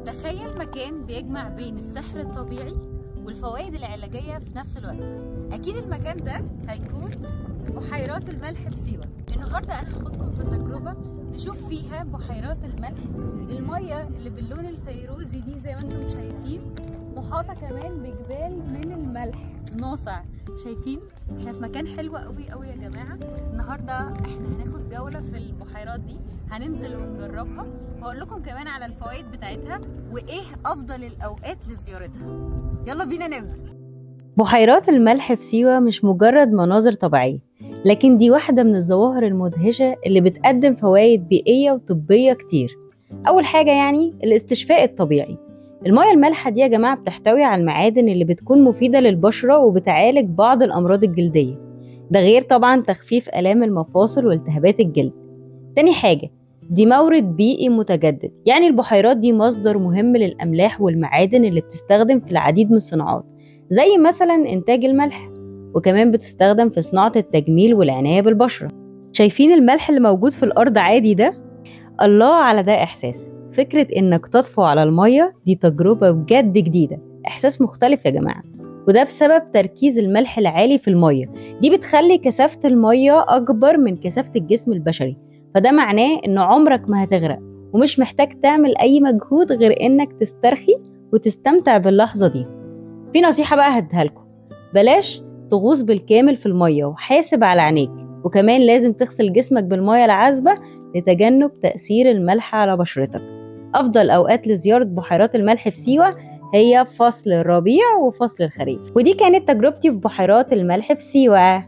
تخيل مكان بيجمع بين السحر الطبيعي والفوائد العلاجية في نفس الوقت. أكيد المكان ده هيكون بحيرات الملح في سيوة. النهاردة أنا هاخدكم في تجربة نشوف فيها بحيرات الملح، المية اللي باللون الفيروزي دي زي ما انتم شايفين، محاطة كمان بجبال من الملح ناصع. شايفين احنا في مكان حلو قوي قوي يا جماعة. النهاردة احنا هناخد جولة في البحيرات دي، هننزل ونجربها وهقول لكم كمان على الفوائد بتاعتها وايه افضل الاوقات لزيارتها. يلا بينا نبدأ. بحيرات الملح في سيوة مش مجرد مناظر طبيعية، لكن دي واحدة من الظواهر المدهشة اللي بتقدم فوائد بيئية وطبية كتير. أول حاجة يعني الاستشفاء الطبيعي. المياه المالحة دي يا جماعة بتحتوي على المعادن اللي بتكون مفيدة للبشرة وبتعالج بعض الأمراض الجلدية، ده غير طبعا تخفيف آلام المفاصل والتهابات الجلد. تاني حاجة، دي مورد بيئي متجدد، يعني البحيرات دي مصدر مهم للأملاح والمعادن اللي بتستخدم في العديد من الصناعات، زي مثلا إنتاج الملح، وكمان بتستخدم في صناعة التجميل والعناية بالبشرة. شايفين الملح اللي موجود في الأرض عادي ده؟ الله على ده إحساس. فكرة إنك تطفو على المية دي تجربة بجد جديدة، إحساس مختلف يا جماعة، وده بسبب تركيز الملح العالي في المية. دي بتخلي كثافة المية أكبر من كثافة الجسم البشري، فده معناه إن عمرك ما هتغرق ومش محتاج تعمل أي مجهود غير إنك تسترخي وتستمتع باللحظة دي. في نصيحة بقى هديها لكم، بلاش تغوص بالكامل في المية وحاسب على عينيك، وكمان لازم تغسل جسمك بالمية العذبة لتجنب تأثير الملح على بشرتك. أفضل أوقات لزيارة بحيرات الملح في سيوة هي فصل الربيع وفصل الخريف. ودي كانت تجربتي في بحيرات الملح في سيوة.